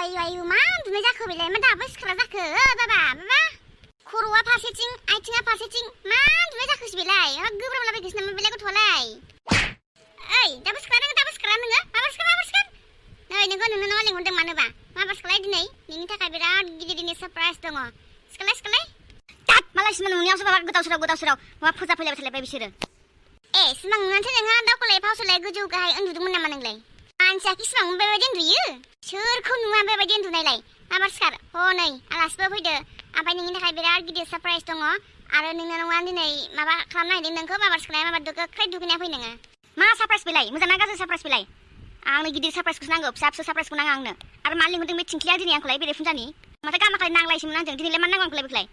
आयु मा उन्दुनाय जाखो बेलाय मा दाबो सिखारा जाखो बाबा खर'आ फारसेथिं आथिङा फारसेथिं मा उन्दुनाय जाखोसै बेलाय गोब्राबलाबायखोसै नामा बेलाय गथ'आलाय ओइ दाबो सिखारा नोङो माबार सिखार नै नोंखौ नोंनाव लिंहरदों मानोबा माबार सिखारलाय दिनै नोंनि थाखाय बिराद गिदिर दिनै सारप्राइज दङ सिखारलाय तात मालायसिम नोंनियावसो माबा गोदाव सोराव माबा फोजा फैलायबाय थालायबाय बिसोरो सिमां नुनानैसो नोंहा दावखौलाय फावसोलाय गोजौ गाहाय उन्दुदोंमोन नामा नोंलाय मानसिया कि सिमां बेबायदि उन्दुयो सोरखौ नुवा बेबायदि उन्दुनायलाय माबार सिखार हनै आलासिबो फैदो ओमफ्राय नोंनि थाखाय बिराद गिदिर सारप्राइज दङ आरो नोंना नङा दिनै माबा खालामनो नागिरदों नोंखौ माबार सिखारनाय माबा गोख्रै दुगैना फै नोङो मा सारप्राइज बेलाय मोजां ना गाज्रि सारप्राइज बेलाय आंनो गिदिर सारप्राइजखौसो नांगौ फिसा सारप्राइजखौ नाङा आंनो आरो मा लिंहरदों बे थिंख्लिया दिनै आंखौलाय बेरे फुंजानि माथो गामाखालि नांलायसोमोन आंजों दिनैलाय मा नांगौ आंखौलाय बेखौलाय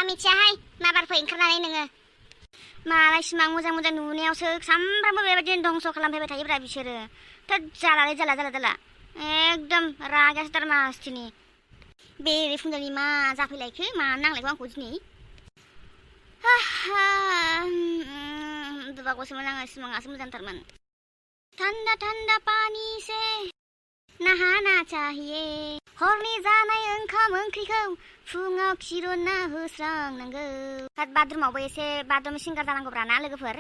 मिथियाहाय माबार फै ओंखारनानै नोङो मालाय सिमां मोजां नुनायावसो सामफ्रामबो बेबायदिनो धंस' खालामफैबाय थायोब्रा बिसोरो जाला एकदम रागासोथार मासथिनि बेरे फुंजानि मा जाफैलायखो मा नांलायखो आंखौ दिनै दुबागौसोमोन आङो सिमाङासो मोजांथारमोन ठंडा ठंडा पानी से नहाना चाहिए हरनि जानाय ओंखाम ओंख्रिखौ फुङाव खिर'ना होस्रांनांगौ बाथरुमावबो एसे बाथरुम सिंगार जानांगौब्रा ना लोगोफोर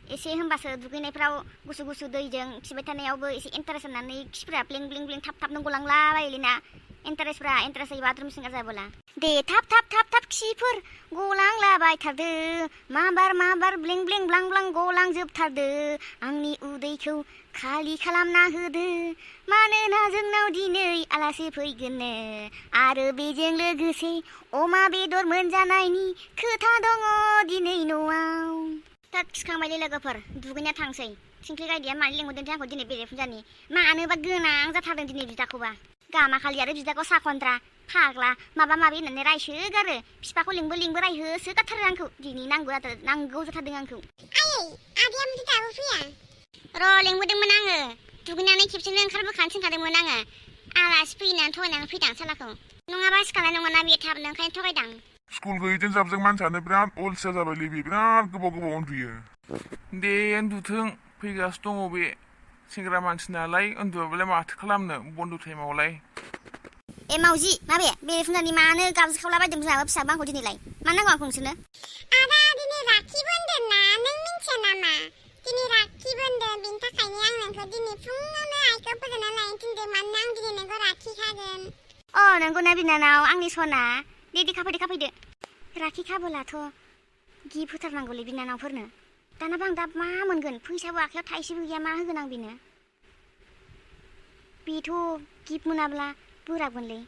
एसे होमबासो दुगैनायफ्राव गुसु दैजों खिबाय थानायावबो एसे इन्टारेस्ट होननानै खिफोरा ब्लिं थाब गलांलाबायोलै ना इन्टारेस्ट जायो बाथरुम सिंगार जाबोला दे थाब खिफोर गलांलाबाय थारदो माबार ब्लिं ब्लां गलांजोबथारदो आंनि उदैखौ खालि खालामना होदो मानोना जोंनाव दिनै आलासि फैगोननो आरो बेजों लोगोसे अमा बेदर मोनजानायनि खोथा दङ दिनै न'आव तात खिखांबायलै लोगोफोर दुगैना थांसै थिंख्लि गायदिया मानो लिंहरदों आंखौ दिनै बेरे फुंजानि मानोबा गोनां जाथारदों दिनै बिदाखौबा गामाखालि आरो बिदाखौ साखन्द्रा फाग्ला माबा माबि होननानै रायसोगारो बिफाखौ लिंबो रायहोसोगारथारो आंखौ दिनै नांगौ जाथारदों आंखौ आदैया माथो दाबो फैया र' लिंबोदोंमोन आङो दुगैनानै खेबसेनो ओंखारबोखानो थिनखादोंमोन आङो आलासि फैनानै थगायनानै फैदां सालाखौ नङाबा सिखारनाय नङाना बियो थाबनो ओंखायनो थगायदां स्कुल गैयैजों जाबजों मानसियानो बिराद अलसिया जाबायलै बे बिराद गोबाव उन्दुयो दे उन्दुथों फैगासिनो दङ बे सेंग्रा मानसि नालाय उन्दुआबालाय माथो खालामनो बन्द' टाइमावलाय मावजि माबे बेरे फुंजानि मानो गाबज्रिखावलाबायदों बिमाबो फिसाबो आंखौ दिनैलाय मा नांगौ आंखौ नोंसोरनो आदा दिनै राखि बोन्दों ना नों मिन्थिया नामा दिनै राखि बोन्दों बेनि थाखायनो आं नोंखौ दिनै फुङावनो आइखौ फोजोबना लायनो थिनदों मानोना आं दिनै नोंखौ राखि खागोन नंगौना बिनानाव आंनि सना दे खाफैदो राखि खाबोलाथ' गिफ्ट होथारनांगौलै बिनानावफोरनो दानाबा आं दा मा मोनगोन फैसाबो आखायाव थाइसेबो गैया मा होगोन आं बेनो बेथ' गिफ्ट मोनाब्ला बोराबगोनलै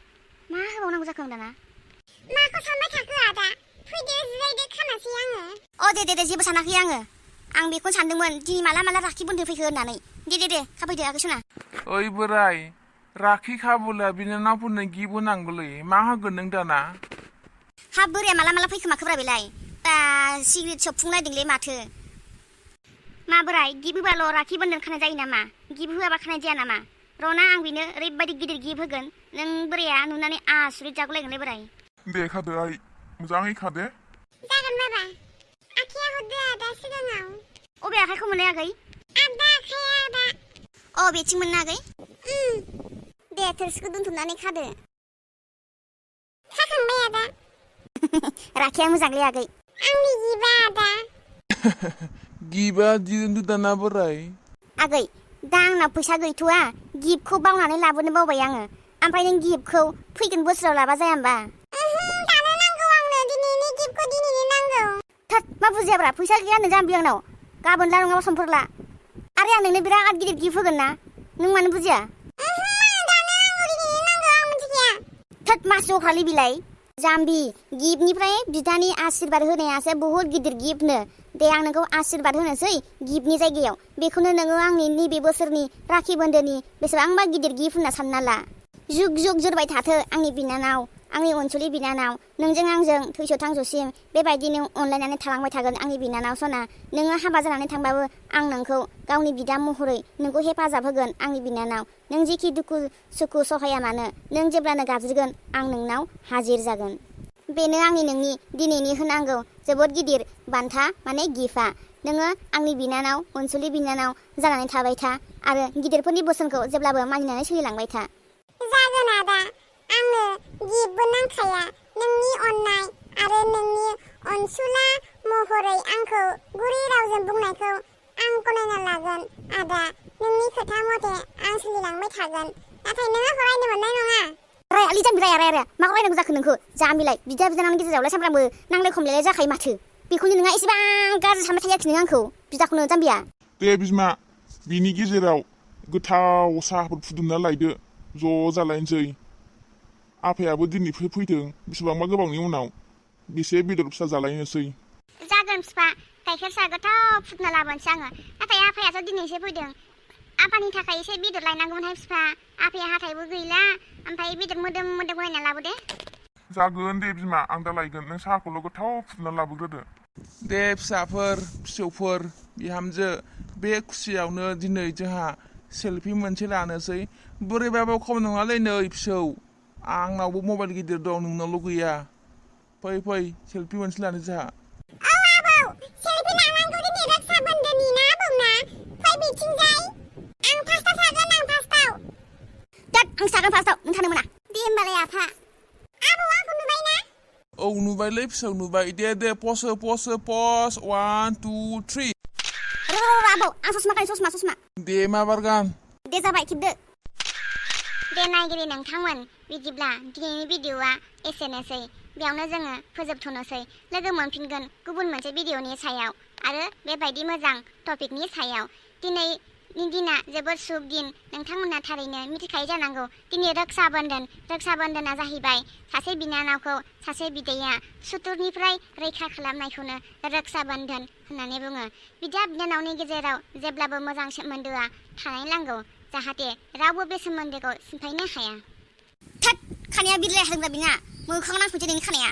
मा होबावनांगौ जाखो आं दाना माखौ सानबाय थाखो आदा फैदो जिरायदो खानोसै आङो दे जेबो सानाखै आं बेखौनो सानदोंमोन दिनै माला राखि बोन्दो फैखो होननानै दे खाफैदो आगै सना ओइ बोराय राखि खाबोला बिनानावफोरनो गिफ्ट होनांगौलै मा होगोन नों दाना हाब बोराया माला फैखो माखोब्रा बेलाय सिगारेट सोबफुंलायदोंलै माथो मा बोराय गिफ्ट होबाल' राखि बोन्दों खानाय जायो नामा गिफ्ट होआबा खानाय जाया नामा रना आं बेनो ओरैबायदि गिदिर गिफ्ट होगोन नों बोराया नुनानै आसुरित जागुलायगोनलै बोराय दे खादो आइ मोजाङै खादो जागोन बाबा आखाया हरदो आदा सिगाङाव अबे आखाइखौ मोननो आगै आदा आखाया आदा बेथिं मोननो आगै दे थोरसिखौ दोनथुमनानै खादो खाखांबाय आदा राखिया मोजांलै आगै आंनि गिफ्टआ आदा गिफ्टआ दिदों दाना बोराय आगै दा आंनाव फैसा गैथ'आ गिफ्टखौ बावनानै लाबोनो बावबाय आङो ओमफ्राय नों गिफ्टखौ फैगोन बोसोराव लाबा जाया होमबा दानो नांगौ आंनो दिनैनि गिफ्टखौ दिनैनो नांगौ थोद मा बुजियाब्रा फैसा गैया होननो जाम्बि आंनाव गाबोनला नङाबा समफोरला आरो आं नोंनो बिराद गिदिर गिफ्ट होगोन ना नों मानो बुजिया थोद मा जखालि बिलाइ जाम्बि गिफ्टनिफ्राय बिदानि आशीर्बाद होनायासो बहुत गिदिर गिफ्टनो दे आं नोंखौ आशीर्बाद होनोसै गिफ्टनि जायगायाव बेखौनो नोङो आंनि नैबे बोसोरनि राखि बोन्दोनि बेसेबांबा गिदिर गिफ्ट होनना सानना ला जुग जोरबाय थाथो आंनि बिनानाव आंनि अनसुलि बिनानाव नोंजों आंजों थैस' थांस'सिम बेबायदिनो अनलायनानै थालांबाय थागोन आंनि बिनानाव सना नोङो हाबा जानानै थांबाबो आं नोंखौ गावनि बिदा महरै नोंखौ हेफाजाब होगोन आंनि बिनानाव नों जेखि दुखु सुखु सहाया मानो नों जेब्लानो गाबज्रिगोन आं नोंनाव हाजिर जागोन बेनो आंनि नोंनि दिनैनि होनांगौ जोबोद गिदिर बान्था माने गिफ्टआ नोङो आंनि बिनानाव अनसुलि बिनानाव जानानै थाबाय था आरो गिदिरफोरनि बोसोनखौ जेब्लाबो मानिनानै सोलिलांबाय था जागोन आदा जेबो नांखाया नोंनि अननाय आरो नोंनि अनसुला महरै आंखौ गुरै रावजों बुंनायखौ आं गनायना लागोन आदा नोंनि खोथा मथे आं सोलिलांबाय थागोन नाथाय नों आंखौ रायनो मोननाय नङा रायालै जाम्बि राया मा रायनांगौ जाखो नोंखौ जाम्बिलाय बिदा बिनानावनि गेजेरावलाय सानफ्रामबो नांलाय खमलायलाय जाखायो माथो बेखौनो नोंहा एसेबां गाज्रि सानबाय थायो आरोखि नों आंखौ बिदाखौनो जाम्बिया दे बिमा बिनि गेजेराव गोथाव साहाफोर फुदुंना लायदो ज' जालायनोसै आफायाबो दिनैसो फैदों बेसेबांबा गोबावनि उनाव बेसे बेदर फिसा जालायनोसै जागोन बिफा गाइखेर साहा गोथाव फुदुंना लाबोनोसै आङो नाथाय आफायाथ' दिनैसो फैदों आफानि थाखाय एसे बेदर लायनांगौमोनहाय बिफा आफाया हाथायबो गैला ओमफ्राय बेदर मोदोम बायना लाबोदे जागोन दे बिमा आं दा लायगोन नों साहाखौल' गोथाव फुदुंना लाबोग्रोदो दे फिसौफोर बिहामजो बे खुसियावनो दिनै जोंहा सेलफि मोनसे लानोसै बोरैबाबो खम नङालै नै फिसौ आंनावबो मबाइल गिदिर दं नोंनावल' गैया फै सेलफि मोनसे लानो जोंहा आबौ सेलफि लानांगौ दिनै रक्षा बन्धननि ना आबौ ना फै बिथिंजाय आं फार्स्टआव फार्स्टआव नों थानो मोना दे होमबालाय आफा आबौ आंखौ नुबाय ना औ नुबायलै फिसौ नुबाय दे पस 1 2 3 आबौ आं ससमा दे माबार गान दे जाबाय खेबदो दे नायगिरि नोंथांमोन बिदिब्ला दिनैनि भिडिअआ एसेनोसै बेयावनो जोङो फोजोबथ'नोसै लोगो मोनफिनगोन गुबुन मोनसे भिडिअनि सायाव आरो बेबायदि मोजां टपिकनि सायाव दिनैनि दिना जोबोद सुख दिन नोंथांमोना थारैनो मिथिखायो जानांगौ दिनै रक्षा बन्धना जाहैबाय सासे बिनानावखौ सासे बिदाया सुथुरनिफ्राय रैखा खालामनायखौनो रक्षा बन्धन होननानै बुङो बिदा बिनानावनि गेजेराव जेब्लाबो मोजां सोमोन्दोआ थानाय नांगौ जाहाथे रावबो बे सोमोन्दोखौ सिफायनो हाया खानाया बिरलाय हादोंब्ला बिना मोखाङाव नांफैनोसै नोंनि खानाया